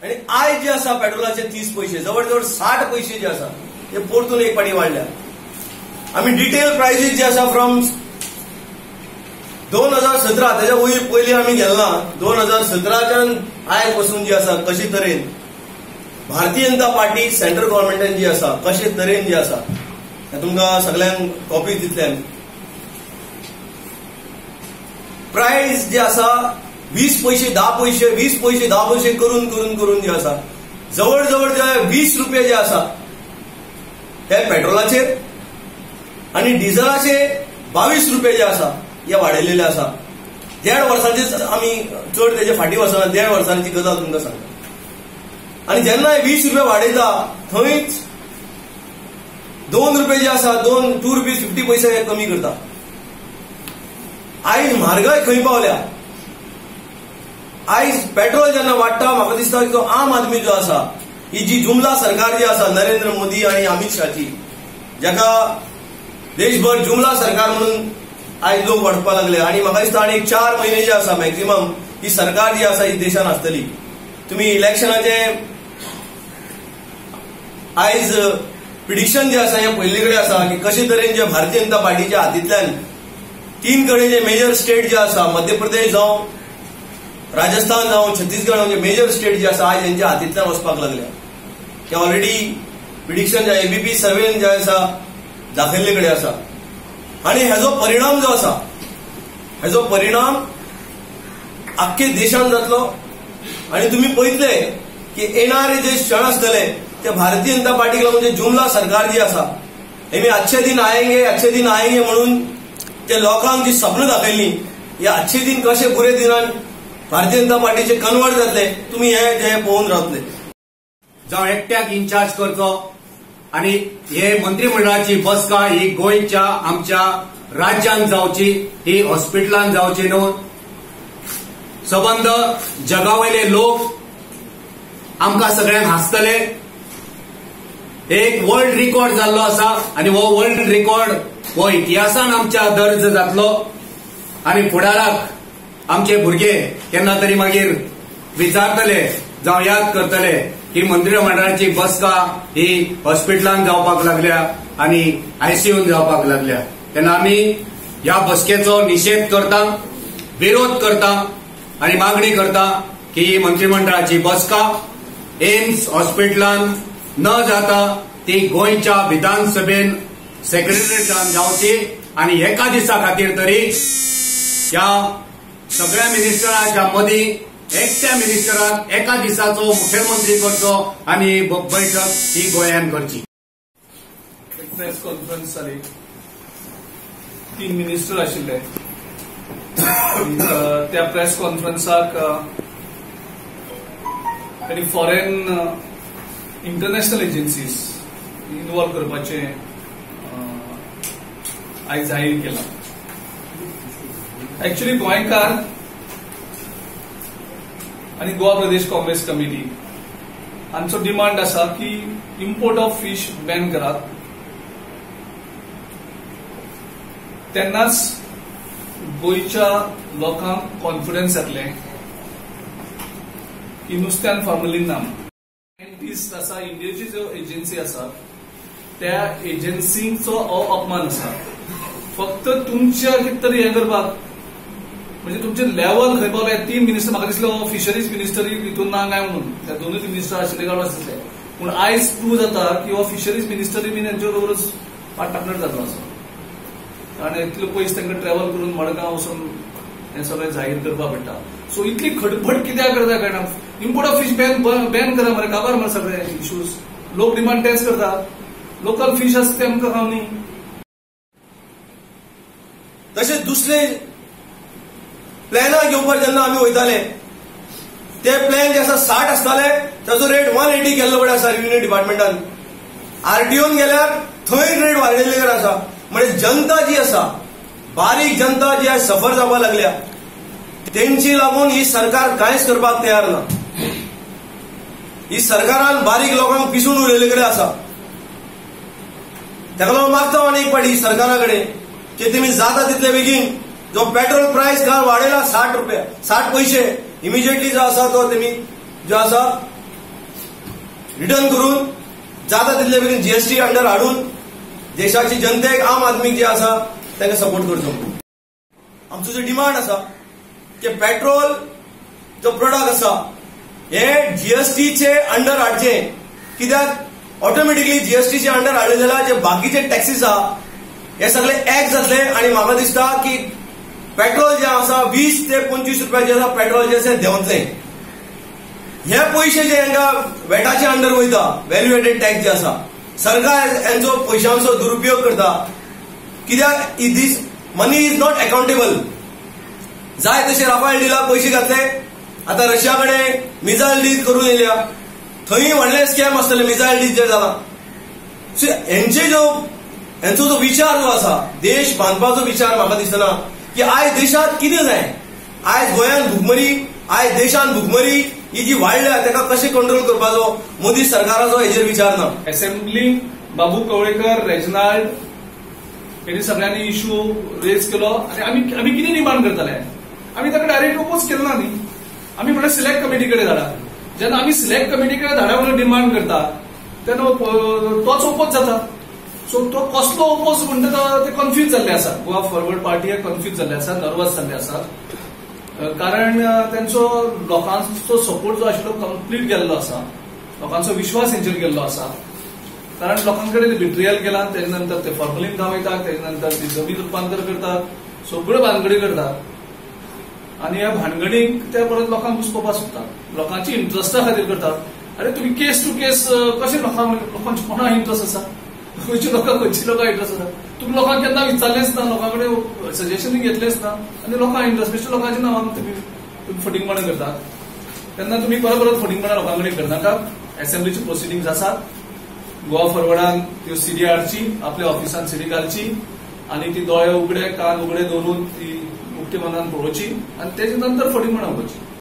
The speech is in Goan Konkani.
आनी आयज जे आसा पेट्रोलाचे 30 पयशे, जवळ जवळ 60 पयशे जे आसा ते परतून एक पाटी वाडल्या. आमी डिटेल प्रायसीस जे आसा फ्रॉम 2017 त्याच्या वयर पयलीं आमी गेलना. 2017च्यान आयज पसून जी आसा कशे तरेन भारतीय जनता पार्टी सेंट्रल गव्हर्मेंटान जी आसा कशे तरेन जी आसा तुमकां सगळ्यांक कॉपी दितले. प्रायस जे आसा 20 पयशे 10 पयशे 20 पयशे 10 पयशे करून करून करून जे आसा जवळ जवळ जे 20 रुपये जे आसा ते पेट्रोलाचेर आनी डिझलाचे 22 रुपये जे आसा हे वाडयलेले आसा. 1.5 वर्सांचेच आमी चड तेजे फाटीं वचना, 1.5 वर्सांची गजाल तुमकां सांगता. आनी जेन्ना 20 रुपये वाडयता थंयच 2 रुपये जे आसा 2 रुपीज 50 पयशे कमी करता. आयज म्हारगाय खंय पावल्या. आयज पेट्रोल जेन्ना वाडटा म्हाका दिसता की तो आम आदमी जो आसा ही जी जुमला सरकार जी आसा नरेंद्र मोदी आनी अमित शाहची, जाका देशभर जुमला सरकार म्हणून आयज लोक वाडपाक लागले. आनी म्हाका दिसता आनी 4 म्हयने जे आसा मॅक्झिमम ही सरकार जी आसा ही देशान आसतली. तुमी इलेक्शनाचे आयज प्रिडिक्शन जे आसा हे पयले कडेन आसा की कशे तरेन जे भारतीय जनता पार्टीच्या हातींतल्यान 3 कडेन जे मेजर स्टेट जे आसा, मध्य प्रदेश जावं, राजस्थान जावं, छत्तीसगड म्हणजे मेजर स्टेट जे आसा आयज हेंच्या हातींतल्यान वचपाक लागल्या. ते ऑलरेडी प्रिडिक्शन जे एबीपी सर्वेन जे आसा दाखयल्ले कडेन आसा. आनी हेजो परिणाम जो आसा हेजो परिणाम आख्खे देशान जातलो. आनी तुमी पळयतले की येणारे जे क्षण आसतले ते भारतीय जनता पार्टीक लागून जे जुमला सरकार जी आसा हेमी अच्छे दिन आएंगे अच्छे दिन आएंगे म्हणून ते लोकांक जी सपनां दाखयल्ली हे अच्छे दिन कशे बुरे दिनान भारतीय जनता पार्टीचे कन्वर्ट जातले तुमी हे जे पळोवन रावतले. जावं एकट्याक इन्चार्ज करचो आनी हे मंत्रिमंडळाची बसका ही गोंयच्या आमच्या राज्यान जावची, ही हॉस्पिटलान जावची न्हू. सबंद जगावयले लोक आमकां सगळ्यांक हांसतले. एक वर्ल्ड रिकॉर्ड जाल्लो आसा आनी हो वर्ल्ड रिकॉर्ड हो इतिहासान आमच्या दर्ज जातलो आनी फुडाराक आमचे भुरगे केन्ना तरी मागीर विचारतले जावं याद करतले की मंत्रिमंडळाची बसका ही हॉस्पिटलान जावपाक लागल्या आनी आयसीयून जावपाक लागल्या. तेन्ना आमी ह्या बसकेचो निशेध करता, विरोध करता आनी मागणी करता की ही मंत्रिमंडळाची बसका एम्स हॉस्पिटलान न जाता ती गोंयच्या विधानसभेन सेक्रेटरीएटान जावची आनी एका दिसा खातीर तरी ह्या सगळ्या मिनिस्टरांच्या मदीं एकट्या मिनिस्टरान एका दिसाचो मुख्यमंत्री करचो आनी बैठक ही गोंयान करची. एक प्रेस कॉन्फरन्स जाली, 3 मिनिस्टर आशिल्ले. त्या प्रेस कॉन्फरन्साक तांणी फॉरेन इंटरनॅशनल एजन्सीज इन्वॉल्व करपाचें आयज जाहीर केलां. एक्चुअली गोंयकार आनी गोवा प्रदेश काँग्रेस कमिटी हांचो डिमांड आसा की इम्पोर्ट ऑफ फीश बॅन करात, तेन्नाच गोंयच्या लोकांक कॉन्फिडन्स येतलें की नुस्त्यान फार्मलीन ना. सायंटिस्ट आसा, इंडियेची ज्यो एजन्सी आसा त्या एजन्सींचो हो अपमान आसा. फक्त तुमच्या कितें तरी हें करपाक म्हणजे तुमचें लेवल खंय पावलें. 3 मिनिस्टर म्हाका दिसलो फिशरीज मिनिस्टरी हितून ना काय म्हणून, त्या 2 मिनिस्टर आशिल्ले काडून आसले. पूण आयज प्रूव जाता की हो फिशरीज मिनिस्टरी बीन हेंचे बरोबरच पार्टनर जातलो आसा, कारण इतले पयस तांकां ट्रॅव्हल करून मडगांव वचून हें सगळें जाहीर करपाक पडटा. सो इतली खटपट कित्याक करता कळना. इम्पोर्ट ऑफ फीश बॅन करा मरे, काबार मरे सगळे इश्यूज. लोक डिमांड तेच करता, लोकल फीश आसा ते आमकां खावनी. तशेंच दुसरे प्लॅना घेवपाक जेन्ना आमी वयताले ते प्लॅन जे आसा 60 आसताले ताचो रेट 180 केल्लो कडेन आसा रेव्हेन्यू डिपार्टमेंटान. आरटीओन गेल्यार थंय रेट वाडयल्ले कडेन आसा. म्हणजे जनता जी आसा, बारीक जनता जी आयज सफर जावपाक लागल्या तेंची लागून ही सरकार कांयच करपाक तयार ना. ही सरकारान बारीक लोकांक पिसून उडयल्ले कडेन आसा. ताका लागून मागता आनी एक पाटी सरकारा कडेन की तुमी जाता तितले बेगीन जो पेट्रोल प्रायस काल वाडयला 60 रुपया 60 पयशे इमिजिएटली जो आसा तो तेमी जो आसा रिटर्न करून जाता तितले बेगीन जीएसटी अंडर हाडून देशाची जनतेक, आम आदमीक जे आसा तांकां सपोर्ट करचो. आमचो जो डिमांड आसा की पेट्रोल जो प्रोडक्ट आसा हे जीएसटीचे अंडर हाडचे, कित्याक ऑटोमॅटिकली जीएसटीचे अंडर हाडले जाल्यार जे बाकीचे टॅक्सीस आहा हे सगळे एक जातले आनी म्हाका दिसता की पेट्रोल जे आसा 20 ते 25 रुपया जे आसा पेट्रोल जे आसा देंवतले. हे पयशे जे हांकां वेटाचे अंडर वयता, व्हॅल्यू एडेड टॅक्स जे आसा, सरकार हेंचो पयशांचो दुरुपयोग करता, कित्याक this money is not accountable. जाय तशे राफाल डिला पयशे घातले, आतां रशिया कडेन मिसायल डील करून येयल्या, थंय व्हडले स्कॅम आसतले मिसायल डील जे जाला. सो हेंचे जो हेंचो जो विचार जो आसा देश बांदपाचो विचार म्हाका दिसना की आयज देशांत कितें जाय. आयज गोंयांत भुकमरी, आयज देशांत भुकमरी ही जी वाडल्या ताका कशें कंट्रोल करपाचो मोदी सरकाराचो हेजेर विचार ना. असेंब्ली बाबू कवळेकर, रेजनाल्ड हेणी सगळ्यांनी इश्यू रेज केलो आनी आमी कितें डिमांड करताले, आमी ताका डायरेक्ट ओपोज केलो ना न्ही. आमी म्हणल्यार सिलेक्ट कमिटी कडेन धाडा. जेन्ना आमी सिलेक्ट कमिटी कडेन धाडा म्हणून डिमांड करता तेन्ना तोच ओपोज जाता. सो तो कसलो ओपोज म्हणटा ते कन्फ्यूज जाल्ले आसा. गोवा फॉरवर्ड पार्टी हे कन्फ्यूज जाल्ले आसा, नर्वस जाल्ले आसा, कारण तेंचो लोकांचो सपोर्ट जो आशिल्लो कंप्लीट गेल्लो आसा, लोकांचो विश्वास हेंचेर गेल्लो आसा. कारण लोकां कडेन ते बिट्रियल केला, तेजे नंतर ते फॉर्मलीन दाखयतात, तेजे नंतर ती जमीन रुपांतर करतात, सगळ्यो भानगडी करतात आनी ह्या भानगडीक ते परत लोकांक घुसपोवपाक सोदतात, लोकांची इंट्रस्टा खातीर करतात. अरे तुमी केस टू केस कशें लोकांचे कोणा इंट्रस्ट आसा, खंयच्या लोकांक खंयची लोकांक इंट्रस्ट आसा, तुमी लोकांक केन्ना विचारलेंच ना, लोकां कडेन सजेशन घेतलेंच ना आनी लोकांक इंट्रस्ट बेश्टे लोकांच्या नांवान तुमी फटींगपणां करतात. तेन्ना तुमी परत परत फटींगपणां लोकां कडेन करनाका. असेंब्लीची प्रोसिडींग्स आसात, गोवा फॉरवर्डान त्यो सीडी हाडची, आपल्या ऑफिसान सीडी घालची आनी ती दोळे उगडे कान उगडे दवरून ती उक्ते मनान पळोवची आनी तेजे नंतर फटींगपणां उलोवची.